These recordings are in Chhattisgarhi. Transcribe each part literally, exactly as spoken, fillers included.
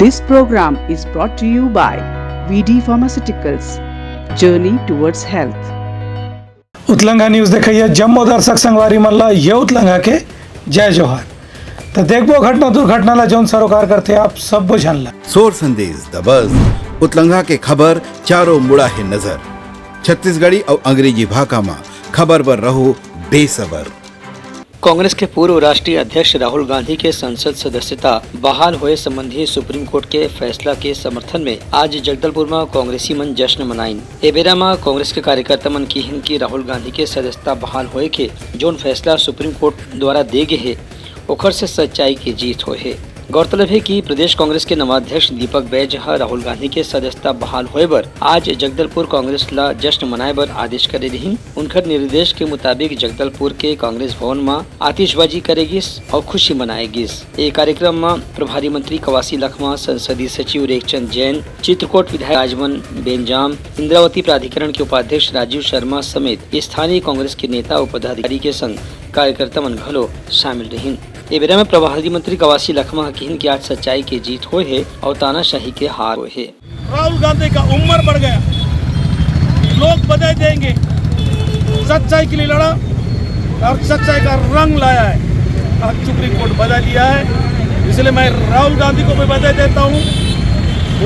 This program is brought to you by V D Pharmaceuticals, Journey Towards Health. Utlangha news देखइया जम्मो दर्शक संगवारी मन ला ये उतलंघा के जय जोहार। त देखबो घटना दुर्घटना ला जौन सरोकार करथे आप सब्बो झन ला। सोर संदेश दबस, उतलंघा के खबर चारों मुड़ा हे नजर। छत्तीसगढ़ी अउ अंग्रेजी भाखा मा खबर बर रहो बेसबर। कांग्रेस के पूर्व राष्ट्रीय अध्यक्ष राहुल गांधी के संसद सदस्यता बहाल होए संबंधी सुप्रीम कोर्ट के फैसला के समर्थन में आज जगदलपुर म कांग्रेसी मन जश्न मनाइन। ए बेरा म कांग्रेस के कार्यकर्ता मन किहिन कि राहुल गांधी के सदस्यता बहाल होए के जोन फैसला सुप्रीम कोर्ट द्वारा दे गे हे, ओखर से सच्चाई के जीत होए हे। गौरतलब हे कि प्रदेश कांग्रेस के नवा अध्यक्ष दीपक बैज ह राहुल गांधी के सदस्यता बहाल होए बर आज जगदलपुर कांग्रेस ला जश्न मनाए बर आदेश करे रिहिन। उनखर निर्देश के मुताबिक जगदलपुर के कांग्रेस भवन म आतिशबाजी करे गिस अउ खुशी मनाए गिस। ए कार्यक्रम म प्रभारी मंत्री कवासी लखमा, संसदीय सचिव रेखचंद जैन, चित्रकोट विधायक राजमन बेंजाम, इंद्रावती प्राधिकरण के उपाध्यक्ष राजीव शर्मा समेत स्थानीय कांग्रेस के नेता अउ पदाधिकारी के संग कार्यकर्ता मन घलो शामिल रहिन। ए बेरा म प्रभारी मंत्री कवासी लखमा ह किहिन कि आज सच्चाई के जीत होए हे अउ तानाशाही के हार होए हे। राहुल गांधी का उम्र बढ़ गया, लोग बधाई देंगे। सच्चाई के लिए लड़ा और सच्चाई का रंग लाया है। आज सुप्रीम कोर्ट बधाई दिया है, इसलिए मैं राहुल गांधी को भी बधाई देता हूँ,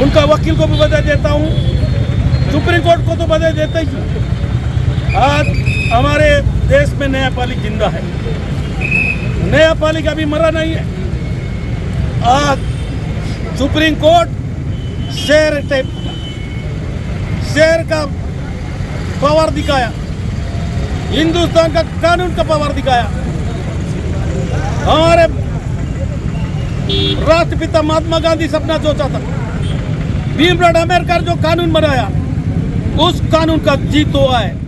उनका वकील को भी बधाई देता हूँ, सुप्रीम कोर्ट को तो बधाई देता ही हूँ। आज हमारे देश में न्यायपालिका जिंदा है, न्यायपालिका अभी मरा नहीं है। आज सुप्रीम कोर्ट शेर टाइप का, शेर का पावर दिखाया, हिंदुस्तान का कानून का पावर दिखाया। हमारे राष्ट्रपिता महात्मा गांधी सपना सोचा था, भीमराव अम्बेडकर जो कानून बनाया, उस कानून का जीत हुआ है।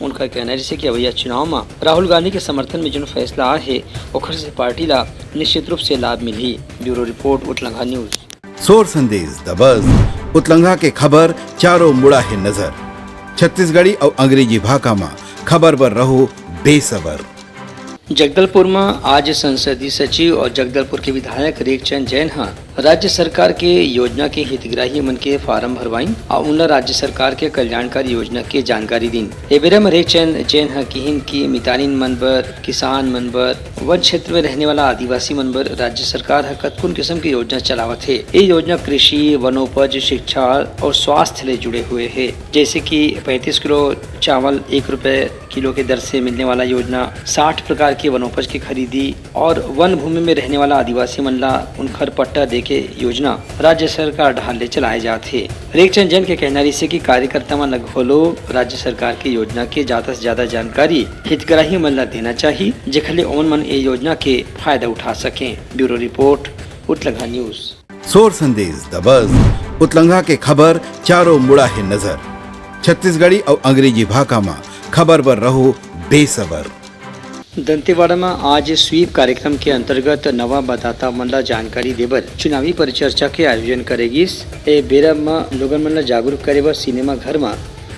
उनका कहना हे कि अवइया चुनाव म राहुल गांधी के समर्थन में जोन फैसला आए हे, ओखर से पार्टी ला निश्चित रूप से लाभ मिलही। Bureau report, Utlangha news. सोर संदेश दबस, उतलंघा के खबर चारों मुड़ा हे नजर। छत्तीसगढ़ी अउ अंग्रेजी भाखा मा खबर बर रहो बेसबर। जगदलपुर म आज संसदीय सचिव अउ जगदलपुर के विधायक रेखचंद जैन ह राज्य सरकार के योजना के हितग्राही मन के फार्म भरवाइन अउ उनला राज्य सरकार के कल्याणकारी योजना के जानकारी दीन। ए बेरा म रेखचंद जैन ह किहिन कि मितानिन मन बर, किसान मन बर, वन क्षेत्र में रहने वाला आदिवासी मन बर राज्य सरकार ह कतकोन किसम के योजना चलावत हे। ये योजना कृषि, वनोपज, शिक्षा और स्वास्थ्य ले जुड़े हुए हे, जैसे कि पैंतीस किलो चावल एक रुपए किलो के दर से मिलने वाला योजना, साठ प्रकार के वनोपज की खरीदी और वन भूमि में रहने वाला आदिवासी मन ला उनखर पट्टा देके योजना राज्य सरकार डहार ले चलाए जात हे। रेखचंद जैन के कहना रहिसे कि कार्यकर्ता मन ल घलो राज्य सरकार के योजना के जादा से जादा जानकारी हितग्राही मन ल देना चाही, जेखर ले ओमन मन ए योजना के फायदा उठा सकें। Bureau report, Utlangha news. सोर संदेश दबस, उतलंघा के खबर चारों मुड़ा हे नजर। छत्तीसगढ़ी अउ अंग्रेजी भाखा मा खबर बर रहो बेसबर। दंतेवाड़ा म आज स्वीप कार्यक्रम के अंतर्गत नवा मतदाता मन ला जानकारी देबर चुनावी परिचर्चा के आयोजन करे गिस। ए बेरा म लोगन मन ला जागरूक करे बर सिनेमा घर म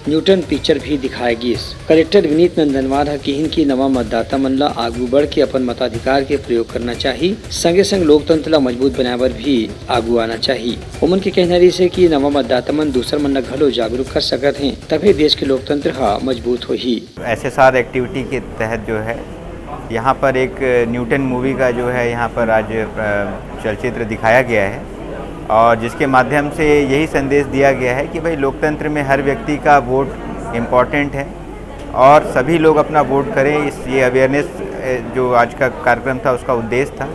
न्यूटन पिक्चर भी दिखाए गिस। कलेक्टर विनीत नंदनवार ह किहिन कि नवा मतदाता मन ला आगू बढ़ के अपन मताधिकार के प्रयोग करना चाही, संगे संग लोकतंत्र ला मजबूत बनाए बर भी आगू आना चाही। ओमन के कहना रहिसे कि नवा मतदाता मन दूसर मन ला घलो जागरूक कर सकत हें, तभे देश के लोकतंत्र ह मजबूत होही। एसएसआर एक्टिविटी के तहत जो है, यहाँ पर एक न्यूटन मूवी का जो है, यहाँ पर आज, अ, चलचित्र दिखाया गया है और जिसके माध्यम से यही संदेश दिया गया है कि भाई, लोकतंत्र में हर व्यक्ति का वोट इम्पॉर्टेंट है और सभी लोग अपना वोट करें। इस, ये अवेयरनेस, अ, जो आज का कार्यक्रम था, उसका उद्देश्य था।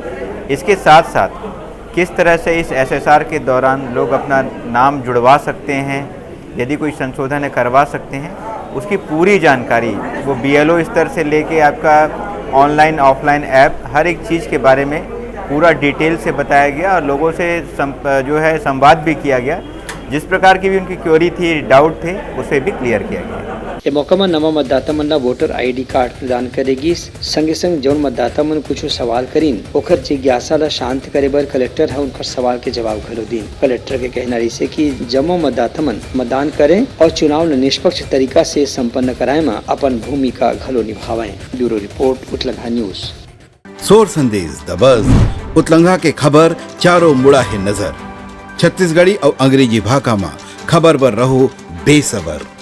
इसके साथ साथ किस तरह से इस एसएसआर के दौरान लोग अपना नाम जुड़वा सकते हैं, यदि कोई संशोधन है, करवा सकते हैं, उसकी पूरी जानकारी, वो बीएलओ स्तर से लेके आपका ऑनलाइन, ऑफलाइन ऐप, हर एक चीज़ के बारे में पूरा डिटेल से बताया गया और लोगों से सं-, जो है, संवाद भी किया गया। जिस प्रकार की भी उनकी क्वेरी थी, डाउट थे, उसे भी क्लियर किया गया। ए मौका म नवा मतदाता मन ला वोटर आईडी कार्ड प्रदान करे गिस। संगे संग जौन मतदाता मन कुछु सवाल करिन, ओखर जिज्ञासा ला शांत करे बर कलेक्टर ह उनखर सवाल के जवाब घलो दीन। कलेक्टर के कहना रहिसे कि जम्मो मतदाता मन मतदान करें और चुनाव ल निष्पक्ष तरीका से संपन्न कराए म अपन भूमिका घलो निभावें। Bureau report, Utlangha news. सोर संदेश दबस, उतलंघा के खबर चारों मुड़ा हे नजर। छत्तीसगढ़ी अउ अंग्रेजी भाखा म खबर बर रहो बेसबर।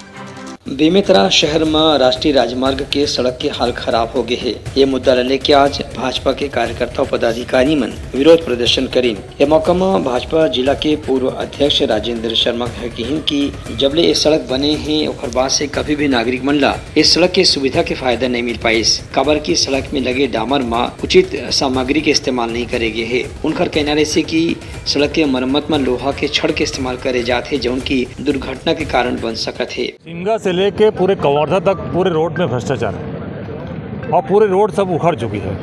बेमेतरा शहर म राष्ट्रीय राजमार्ग के सड़क के हाल खराब हो गे हे। ये मुद्दा ल लेके आज भाजपा के कार्यकर्ता अउ पदाधिकारी मन विरोध प्रदर्शन करिन। ये मौका म भाजपा जिला के पूर्व अध्यक्ष राजेंद्र शर्मा ह किहिन कि जब ले ये सड़क बने हे, ओखर बाद से कभी भी नागरिक मन ला इस सड़क के सुविधा के फायदा नहीं मिल पाइस, काबर कि सड़क में लगे डामर म उचित सामग्री के इस्तेमाल नहीं करे गे हे। उनकर कहना रहिसे कि सड़क के मरम्मत म लोहा के छड़ के इस्तेमाल करे जात हे, जउन की दुर्घटना के कारण बन सकत हे। सिमगा से लेके पूरे कवर्धा तक पूरे रोड में भ्रष्टाचार है और पूरे रोड सब उखड़ चुकी है।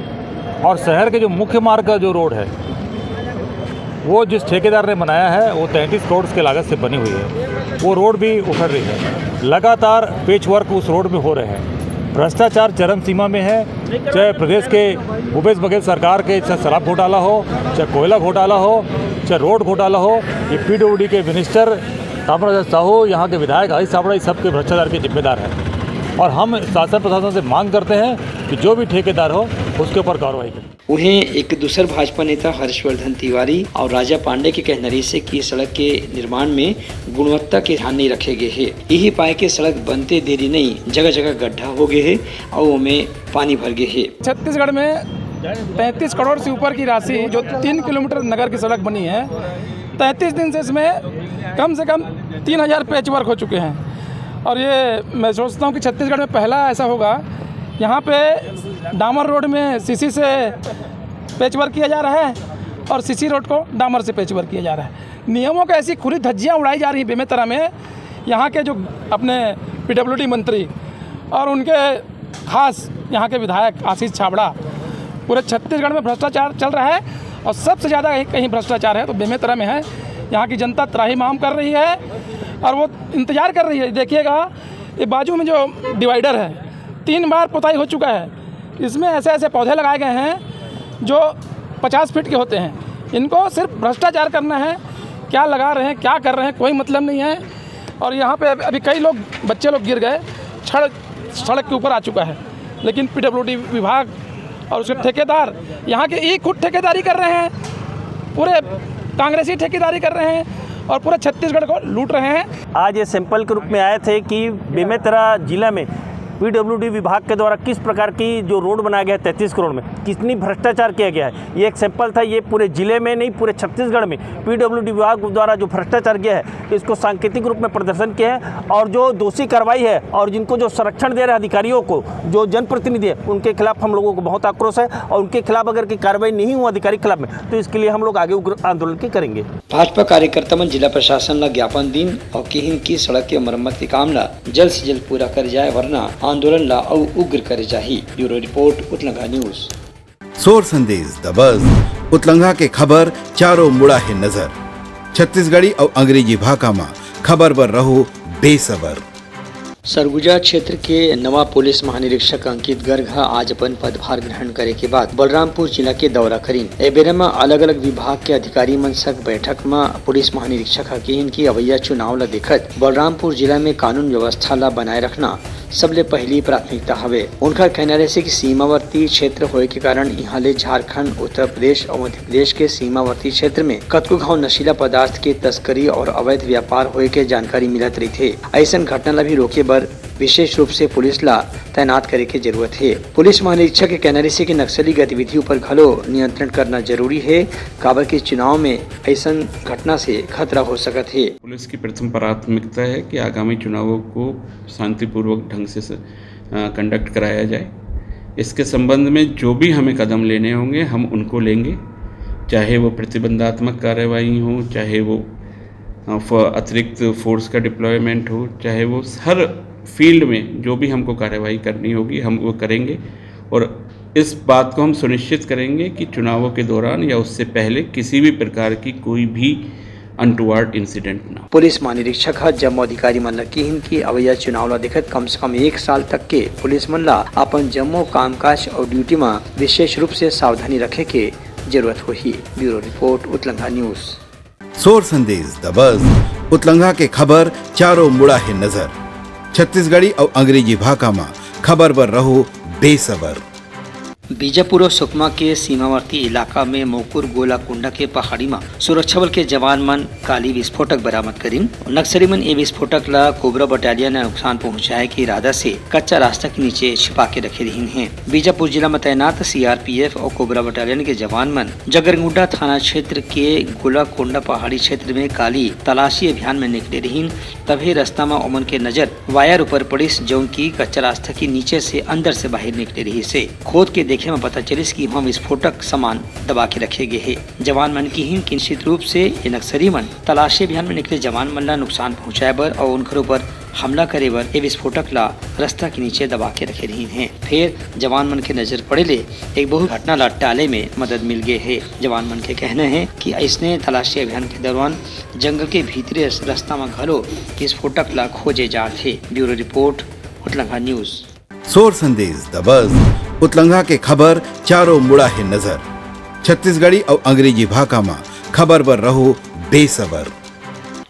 और शहर के जो मुख्य मार्ग का जो रोड है, वो जिस ठेकेदार ने बनाया है, वो तैंतीस करोड़ की लागत से बनी हुई है, वो रोड भी उखड़ रही है। लगातार पेच वर्क उस रोड में हो रहे हैं। भ्रष्टाचार चरम सीमा में है, चाहे प्रदेश के भूपेश बघेल सरकार के, चाहे शराब घोटाला हो, चाहे कोयला घोटाला हो, चाहे रोड घोटाला हो, ये पीडब्ल्यूडी के मिनिस्टर ताम्रध्वज साहू, यहाँ के विधायक हरीश साबड़ा, इस सबके भ्रष्टाचार के जिम्मेदार हैं। और हम शासन प्रशासन से मांग करते हैं कि जो भी ठेकेदार हो, उसके ऊपर कार्रवाई करें। उहें, एक दूसर भाजपा नेता हर्षवर्धन तिवारी अउ राजा पांडे के कहना रहिसे कि सड़क के निर्माण में गुणवत्ता के ध्यान नहीं रखे गे हे। यही पाए के सड़क बनते देरी नहीं, जगह जगह गड्ढा हो गे हे अउ ओमे पानी भर गे हे। छत्तीसगढ़ में तैंतीस करोड़ से ऊपर की राशि, जो तीन किलोमीटर नगर की सड़क बनी है, तैंतीस दिन से इसमें कम से कम तीन हज़ार पैच वर्क हो चुके हैं। और ये मैं सोचता हूँ कि छत्तीसगढ़ में पहला ऐसा होगा, यहाँ पे डामर रोड में सीसी से पैच वर्क किया जा रहा है और सीसी रोड को डामर से पैच वर्क किया जा रहा है। नियमों की ऐसी खुली धज्जियाँ उड़ाई जा रही हैं बेमेतरा में। यहाँ के जो अपने पीडब्ल्यूडी मंत्री और उनके खास यहाँ के विधायक आशीष छाबड़ा, पूरे छत्तीसगढ़ में भ्रष्टाचार चल रहा है और सबसे ज़्यादा कहीं, कहीं भ्रष्टाचार है तो बेमेतरा में है। यहाँ की जनता त्राहिमाम कर रही है और वो इंतज़ार कर रही है। देखिएगा, ये बाजू में जो डिवाइडर है, तीन बार पुताई हो चुका है, इसमें ऐसे ऐसे पौधे लगाए गए हैं जो पचास फीट के होते हैं। इनको सिर्फ भ्रष्टाचार करना है, क्या लगा रहे हैं, क्या कर रहे हैं, कोई मतलब नहीं है। और यहाँ पे अभी, अभी कई लोग, बच्चे लोग गिर गए, छड़ सड़क के ऊपर आ चुका है, लेकिन पीडब्ल्यूडी विभाग और उसके ठेकेदार यहाँ के एक खुद ठेकेदारी कर रहे हैं, पूरे कांग्रेसी ठेकेदारी कर रहे हैं और पूरे छत्तीसगढ़ को लूट रहे हैं। आज ये सैंपल के रूप में आए थे कि बेमेतरा जिला में पीडब्ल्यूडी विभाग के द्वारा किस प्रकार की जो रोड बनाया गया है तैंतीस करोड़ में, कितनी भ्रष्टाचार किया गया है। ये एक सैंपल था। ये पूरे जिले में नहीं, पूरे छत्तीसगढ़ में पीडब्ल्यूडी विभाग द्वारा जो भ्रष्टाचार किया है, इसको सांकेतिक रूप में प्रदर्शन किया है और जो दोषी कार्रवाई है और जिनको जो संरक्षण दे रहे हैं अधिकारियों को, जो जनप्रतिनिधि है, उनके खिलाफ हम लोगों को बहुत आक्रोश है और उनके खिलाफ अगर की कार्रवाई नहीं हुआ अधिकारी के खिलाफ में, तो इसके लिए हम लोग आगे उग्र आंदोलन की करेंगे। भाजपा कार्यकर्ता मन जिला प्रशासन ला ज्ञापन दीन अउ किहिन कि सड़क के मरम्मत के काम ला जल्द से जल्द पूरा करे जाए, वरना आंदोलन ला अउ उग्र करे जाही। Bureau report, Utlangha news. सोर संदेश दबस, उतलंगा के खबर चारों मुड़ा हे नजर। छत्तीसगढ़ी अउ अंग्रेजी भाखा म खबर बर रहो बेसबर। सरगुजा क्षेत्र के नवा पुलिस महानिरीक्षक अंकित गर्ग ह आज अपन पदभार ग्रहण करे के बाद बलरामपुर जिला के दौरा करिन। ए बेरा म अलग-अलग विभाग के अधिकारी मन संग बैठक म पुलिस महानिरीक्षक ह किहिन कि अवइया चुनाव ल देखत बलरामपुर जिला में कानून व्यवस्था ल बनाए रखना सबले पहिली प्राथमिकता हवे। उनकर कहना रहिसे कि सीमावर्ती क्षेत्र होए के कारण इहां ले झारखंड, उत्तर प्रदेश अउ मध्य प्रदेश के सीमावर्ती क्षेत्र में कतको घांव नशीला पदार्थ के तस्करी और अवैध व्यापार होए के जानकारी मिलत रहिथे। अइसन घटना ल भी रोके बर विशेष रूप से पुलिस ला तैनात करे के जरूरत हे। पुलिस महानिरीक्षक के कहना रहिसे कि नक्सली गतिविधि ऊपर घलो नियंत्रण करना जरूरी हे, काबर कि चुनाव में अइसन घटना से खतरा हो सकत हे। पुलिस की प्रथम प्राथमिकता है कि आगामी चुनावों को शांतिपूर्वक ढंग से, से, अ, कंडक्ट कराया जाए। इसके संबंध में जो भी हमें कदम लेने होंगे, हम उनको लेंगे, चाहे वो प्रतिबंधात्मक कार्रवाई हो, चाहे वो अ, फ-, अतिरिक्त फोर्स का डिप्लॉयमेंट हो, चाहे वो हर फील्ड में जो भी हमको कार्रवाई करनी होगी, हम वो करेंगे। और इस बात को हम सुनिश्चित करेंगे कि चुनावों के दौरान या उससे पहले किसी भी प्रकार की कोई भी अनटुवर्ड इंसिडेंट ना हो। पुलिस महानिरीक्षक ह जम्मो अधिकारी मन ल किहिन कि अवइया चुनाव ल देखत कम से कम एक साल तक के पुलिस मन ल अपन जम्मो कामकाज अउ ड्यूटी म विशेष रूप से सावधानी रखे के जरूरत होही। Bureau report, Utlangha news. सोर संदेश दबस, उतलंगा के खबर चारों मुड़ा हे नजर। छत्तीसगढ़ी अउ अंग्रेजी भाखा म खबर बर रहो बेसबर। बीजापुर और सुकमा के सीमावर्ती इलाका में मोकुर गोला कुंडा के पहाड़ी म सुरक्षा बल के जवान मन काली विस्फोटक बरामद करिन। नक्सली मन ए विस्फोटक ला कोबरा बटालियन ला नुकसान पहुंचाए के इरादा से कच्चा रास्ता के नीचे छिपा के रखे रहिन हे। बीजापुर जिला में तैनात सीआरपीएफ और कोबरा बटालियन के जवान मन जगरगुंडा थाना क्षेत्र के गोला कुंडा पहाड़ी क्षेत्र में काली तलाशी अभियान में निकले रहिन। तभे रास्ता में ओमन के नजर वायर ऊपर पड़िस, जौन की कच्चा रास्ता के नीचे से अंदर से बाहर निकले रहिस हे। खोद के देखे में पता चलिस कि वहाँ विस्फोटक सामान दबा के रखे गे हे। जवान मन किहिन कि निश्चित रूप से ये नक्सली मन तलाशी अभियान में निकले जवान मन ला नुकसान पहुंचाए बर और उनकर ऊपर हमला करे बर ये विस्फोटक ला रास्ता के नीचे दबा के रखे रहिन हे। फिर जवान मन के नजर पड़े ले एक बहुत घटना ला टाले में मदद मिल गे हे। जवान मन के कहना हे कि अइसने तलाशी अभियान के दौरान जंगल के भीतरे रास्ता में घलो विस्फोटक ला खोजे जात हे। Bureau report, Utlangha news. सोर संदेश दबस, उतलंघा के खबर चारों मुड़ा हे नजर। छत्तीसगढ़ी अउ अंग्रेजी भाखा म खबर बर रहो बेसबर।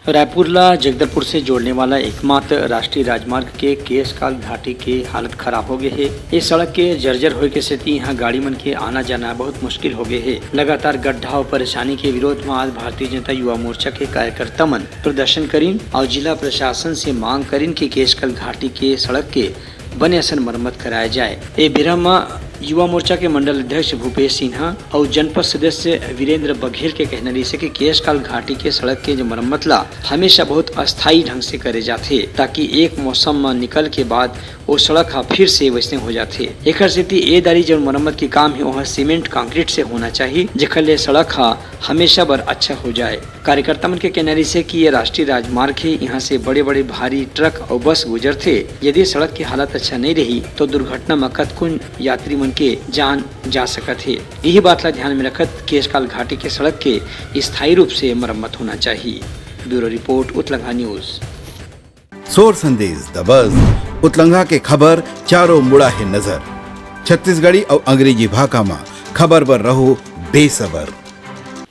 रायपुर ला जगदलपुर से जोड़ने वाला एकमात्र राष्ट्रीय राजमार्ग के केशकाल घाटी के हालत खराब हो गए हे। इस सड़क के जर्जर होए के सेती यहाँ गाड़ी मन के आना जाना बहुत मुश्किल हो गए हे। लगातार गड्ढा और परेशानी के विरोध में आज भारतीय जनता युवा मोर्चा के कार्यकर्ता मन प्रदर्शन करिन और जिला प्रशासन से मांग करिन कि केशकाल घाटी के सड़क के बने असन मरम्मत कराए जाए। ए बेरा म युवा मोर्चा के मंडल अध्यक्ष भूपेश सिन्हा अउ जनपद सदस्य वीरेंद्र बघेल के कहना रहिसे कि केशकाल घाटी के सड़क के जो मरम्मत ला हमेशा बहुत अस्थायी ढंग से करे जाथे, ताकि एक मौसम म निकल के बाद वो सड़क ह फिर से वैसने हो जाथे। एकर सेती ए दारी जौन मरम्मत के काम हे, ओह सीमेंट कंक्रीट से होना चाहिए, जेकर ले सड़क ह हमेशा बर अच्छा हो जाए। कार्यकर्ता मन के कहना रहिसे कि ये राष्ट्रीय राजमार्ग हे, यहाँ से बड़े-बड़े भारी ट्रक अउ बस गुजरथे। यदि सड़क के हालत अच्छा नहीं रही, तो दुर्घटना म कतकोन यात्री मन के जान जा सकत हे। यही बात ला ध्यान में रखत केशकाल घाटी के सड़क के स्थायी रूप से मरम्मत होना चाहिए। Bureau report, Utlangha news. सोर संदेश दबस, उतलंघा के खबर चारों मुड़ा हे नजर। छत्तीसगढ़ी अउ अंग्रेजी भाखा म खबर बर रहो बेसबर।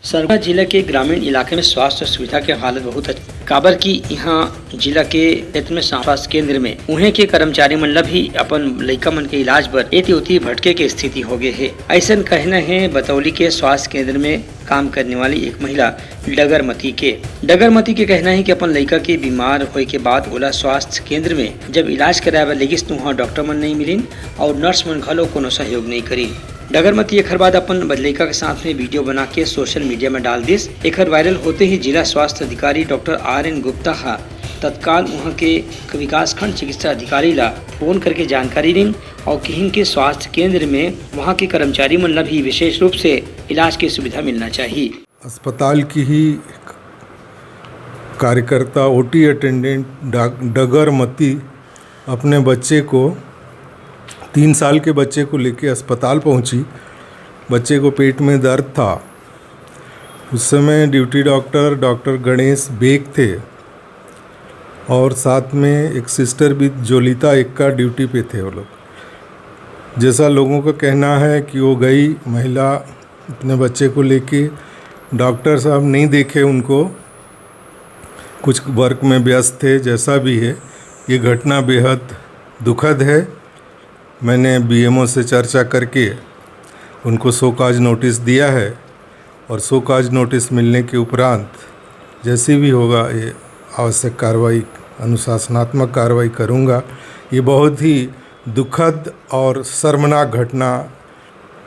सरगुजा जिला के ग्रामीण इलाके में स्वास्थ्य सुविधा के हालत बहुत अच्छा, काबर कि यहाँ जिला के क्षेत्र में स्वास्थ्य केंद्र में उहें के कर्मचारी मन ला भी अपन लइका मन के इलाज बर एती ओती भटके के स्थिति हो गए हे। ऐसन कहना है बतौली के स्वास्थ्य केंद्र में काम करने वाली एक महिला डगरमती के। डगरमती के कहना है कि अपन लइका के बीमार होए के बाद ओला स्वास्थ्य केंद्र में जब इलाज कराए बर लेगिस, तो वहाँ डॉक्टर मन नहीं मिलिन और नर्स मन घलो कोनो सहयोग नहीं करिन। डगरमती एखर बाद अपन लइका के साथ में वीडियो बना के सोशल मीडिया में डाल दिस। एखर वायरल होते ही जिला स्वास्थ्य अधिकारी डॉक्टर आर एन गुप्ता हा तत्काल वहाँ के विकासखंड चिकित्सा अधिकारी ला फोन करके जानकारी दीन और किहिन के स्वास्थ्य केंद्र में वहाँ के कर्मचारी मन ला भी विशेष रूप से इलाज की सुविधा मिलना चाहिए। अस्पताल की ही कार्यकर्ता, ओटी अटेंडेंट डा-, डगर मती अपने बच्चे को, तीन साल के बच्चे को लेके अस्पताल पहुंची। बच्चे को पेट में दर्द था। उस समय ड्यूटी डॉक्टर, डॉक्टर गणेश बेक थे और साथ में एक सिस्टर भी, जोलिता एक्का, ड्यूटी पे थे वो लोग। जैसा लोगों का कहना है कि वो गई महिला अपने बच्चे को लेके, डॉक्टर साहब नहीं देखे उनको, कुछ वर्क में व्यस्त थे। जैसा भी है, ये घटना बेहद दुखद है। मैंने बीएमओ से चर्चा करके उनको शो काज नोटिस दिया है और शो काज नोटिस मिलने के उपरांत जैसे भी होगा, ये आवश्यक कार्रवाई, अनुशासनात्मक कार्रवाई करूँगा। ये बहुत ही दुखद और शर्मनाक घटना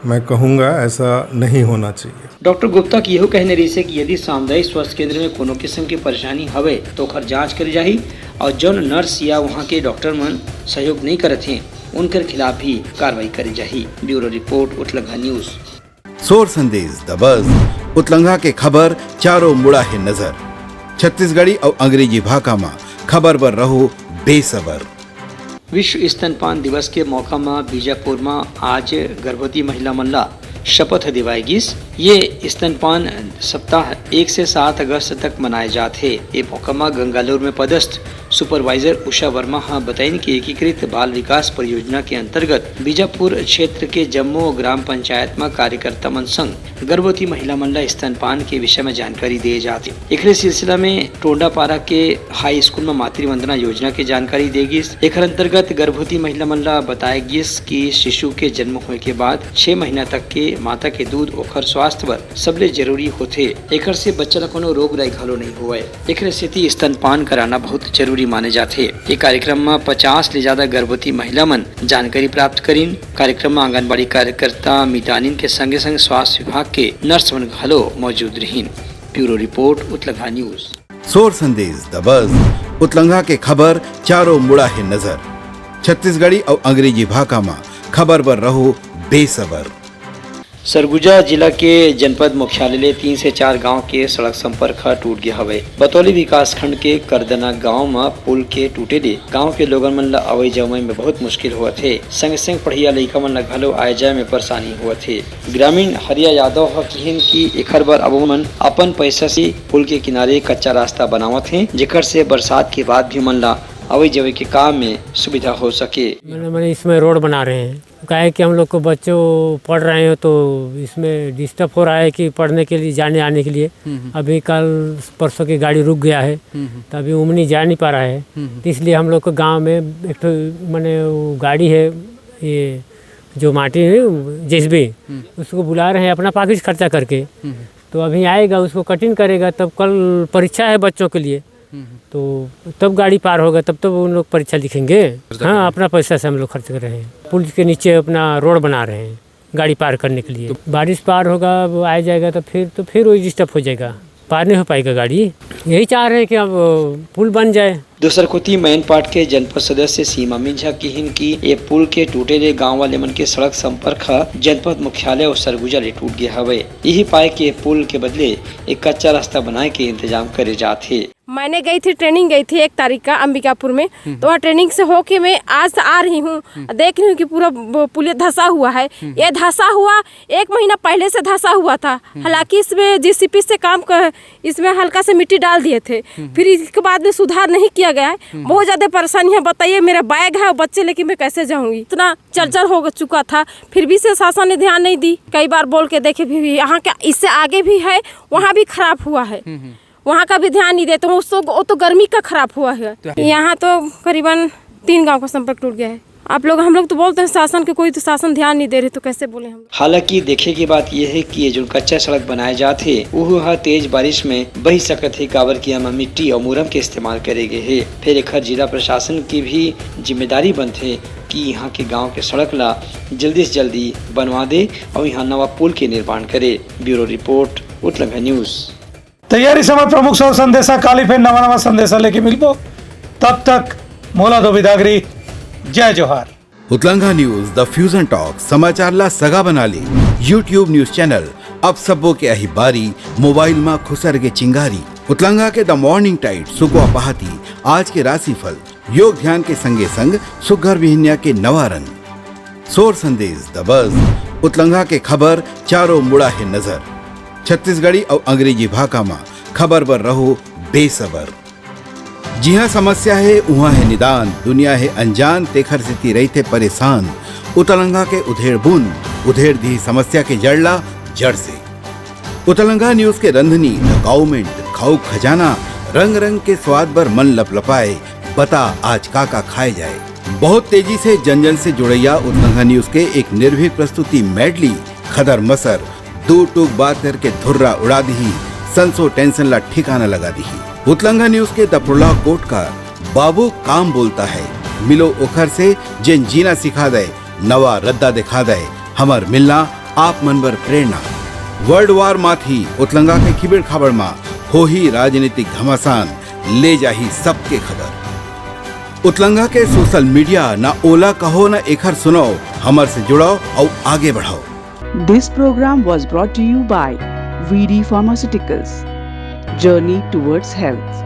मैं कहूँगा, ऐसा नहीं होना चाहिए। डॉक्टर गुप्ता के यहू कहने रहिसे कि यदि सामुदायिक स्वास्थ्य केंद्र में कोनो किस्म के परेशानी हवे, तो ओकर जांच करे जाही और जौन नर्स या वहाँ के डॉक्टर मन सहयोग नहीं करत हैं, उनकर खिलाफ भी कार्रवाई करे जाही। Bureau report, Utlangha news. सोर संदेश दबस, उतलंघा के खबर चारों मुड़ा हे नजर। छत्तीसगढ़ी अउ अंग्रेजी भाखा म खबर बर रहो बेसबर। विश्व स्तनपान दिवस के मौका म बीजापुर म आज गर्भवती महिला मन ला शपथ दिवाए गिस। ये स्तनपान सप्ताह एक से सात अगस्त तक मनाए जात हे। ए मौका म गंगालूर में पदस्थ सुपरवाइजर उषा वर्मा ह बताइन कि एकीकृत बाल विकास परियोजना के अंतर्गत बीजापुर क्षेत्र के जम्मो ग्राम पंचायत म कार्यकर्ता मन संग गर्भवती महिला मन ल स्तनपान के विषय म जानकारी दिए जात हे। एकरे सिलसिला में टोंडापारा के हाई स्कूल म मातृ वंदना योजना के जानकारी दे गिस। एखर अंतर्गत गर्भवती महिला मन ल बताए गिस कि शिशु के जन्म होए के बाद छह महीना तक के माता के दूध ओखर स्वास्थ्य बर सबले जरूरी होथे, एखर से बच्चा ल कोनो रोग राई घलो नइ होवय। एकरे सेती स्तनपान कराना बहुत जरूरी माने जाथे। ये कार्यक्रम म पचास ले ज्यादा गर्भवती महिला मन जानकारी प्राप्त करिन। कार्यक्रम म आंगनबाड़ी कार्यकर्ता मितानिन के संगे संग स्वास्थ्य विभाग के नर्स मन घलो मौजूद रहिन। Bureau report, Utlangha news. सोर संदेश द बज, उतलंगा के खबर चारों मुड़ा हे नजर। छत्तीसगढ़ी अउ अंग्रेजी भाखा म खबर बर रहो बेसबर। सरगुजा जिला के जनपद मुख्यालय ले तीन से चार गांव के सड़क संपर्क ह टूट गया हवय। बतौली विकासखंड के करदना गांव म पुल के टूटे ले गांव के लोगन मन ल अवई जवई में बहुत मुश्किल होवत हे। संग संग पढ़िया लइका मन ल घलो आए जाए में परेशानी होवत हे। ग्रामीण हरिया यादव ह किहिन कि एखर बर अब ओमन अपन पैसा से पुल के किनारे कच्चा रास्ता बनावत हे, जेकर से बरसात के बाद भी मन ल अवई जवई के काम में सुविधा हो सके। मैंने मैंने इसमें रोड बना रहे हैं। काहे कि हम लोग को बच्चों पढ़ रहे हो तो इसमें डिस्टर्ब हो रहा है कि पढ़ने के लिए, जाने आने के लिए। हम्म, हम्म। अभी कल परसों की गाड़ी रुक गया है, हम्म, हम्म। तो अभी उमनी जा नहीं पा रहा है। हम्म, हम्म। तो इसलिए हम लोग को गांव में एक ठो, माने वो गाड़ी है, ये जो माटी है, जेसीबी, हम्म। उसको बुला रहे हैं अपना पाकेट खर्चा करके। हम्म, हम्म। तो अभी आएगा, उसको कटिंग करेगा, तब कल परीक्षा है बच्चों के लिए। हम्म, हम्म। तो तब गाड़ी पार होगा, तब तो उन लोग परीक्षा लिखेंगे। खर्चा हाँ, करेंगे। अपना पैसा से हम लोग खर्च कर रहे हैं। पुल के नीचे अपना रोड बना रहे हैं गाड़ी पार करने के लिए। तो बारिश पार होगा, वो आ जाएगा, तो फिर, तो फिर वही डिस्टर्ब हो जाएगा, पार नहीं हो पाएगा गाड़ी। यही चाह रहे हैं कि अब पुल बन जाए। दूसर कोती, मैनपाट के जनपद सदस्य सीमा मिंज ह किहिन कि ए पुल के टूटे ले गांव वाले मन के सड़क संपर्क ह जनपद मुख्यालय अउ सरगुजा ले टूट गया हवय। यही पाए के पुल के बदले एक कच्चा रास्ता बनाए के इंतजाम करे जात हे। मैंने गई थी, ट्रेनिंग गई थी एक तारीख का अंबिकापुर में, हम्म। तो वहाँ ट्रेनिंग से होके मैं आज आ रही हूँ। हम्म। देख रही हूँ कि पूरा ब-, पुलिया धंसा हुआ है। हम्म। ये धंसा हुआ एक महीना पहले से धंसा हुआ था। हम्म। हालांकि इसमें जीसीपी से काम कर, इसमें हल्का से मिट्टी डाल दिए थे। हम्म। फिर इसके बाद में सुधार नहीं किया गया है। हम्म। बहुत ज़्यादा परेशानी है। बताइए, मेरा बैग है और बच्चे लेके मैं कैसे जाऊँगी? इतना जर्जर हो चुका था, फिर भी से शासन ने ध्यान नहीं दी। कई बार बोल के देखे भी, भी यहाँ का इससे आगे भी है, वहाँ भी खराब हुआ है। हम्म, हम्म। वहाँ का भी ध्यान नहीं देते, वो सो-, वो तो गर्मी का खराब हुआ है। तो यहाँ तो करीबन तीन गांव का संपर्क टूट गया है। आप लोग, हम लोग तो बोलते हैं शासन के, कोई तो शासन ध्यान नहीं दे रहे, तो कैसे बोले हम? हालांकि देखे के बात यह है कि ये जो कच्चा सड़क बनाए जात हे, वो ह तेज बारिश में बही सकत हे, काबर कि एमा मिट्टी और मुरम के इस्तेमाल करे गए हे। फिर एखर जिला प्रशासन की भी जिम्मेदारी बनथे कि यहाँ के गांव के सड़क ला जल्दी से जल्दी बनवा दे और यहाँ नवा पुल के निर्माण करे। Bureau report, Utlangha news. तैयारी समय प्रमुख सौ संदेशा, काली फेर नवा नवा संदेशा लेके मिलबो। तब तक मोला दो बिदागरी, जय जोहार। उतलंगा न्यूज, द फ्यूजन टॉक, समाचार ला सगा बना ले। YouTube न्यूज चैनल अब सबो के अही बारी, मोबाइल मा खुसर के चिंगारी। उतलंगा के द मॉर्निंग टाइड, सुगवा पहाती, आज के राशिफल, योग ध्यान के संगे संग सुग्घर बिहनिया के नवा रंग। सोर संदेश द बज, उतलंगा के खबर चारों मुड़ा हे नजर। छत्तीसगढ़ी अउ अंग्रेजी भाखा मा खबर बर रहो बेसबर। जिहाँ समस्या हे, उहाँ हे निदान, दुनिया हे अनजान, तेखर सेती रहिथे परेशान। उतलंगा के उधेड़ बुन, उधेड़ दिही समस्या के जड़ ला जड़ से। उतलंगा न्यूज के रंधनी, द काउमेंट, खाऊ खजाना, रंग रंग के स्वाद बर मन लपलपाए, बता आज का का खाए जाए। बहुत तेजी से जन जन से जुड़ैया उतलंगा न्यूज के एक निर्भीक प्रस्तुति मेडली, खदर मसर, दू टूक बात करके धुर्रा उड़ा दिही, संसो टेंशन ला ठिकाना लगा दिही। उतलंगा न्यूज के द प्रोलॉग कोटकार, बाबू काम बोलता है, मिलो ओखर से जेन जीना सिखा दे, नवा रद्दा दिखा दे, हमर मिलना आप मन बर प्रेरणा। वर्ल्ड वार माथी उतलंगा के खिबेड़ खाबड़ मा होही राजनीतिक घमासान, ले जाही सबके खबर। उतलंगा के सोशल मीडिया, ना ओला कहो ना एखर सुनाओ, हमर से जुड़ाओ अउ आगे बढ़ाओ। This program was brought to you by V D Pharmaceuticals, Journey Towards Health.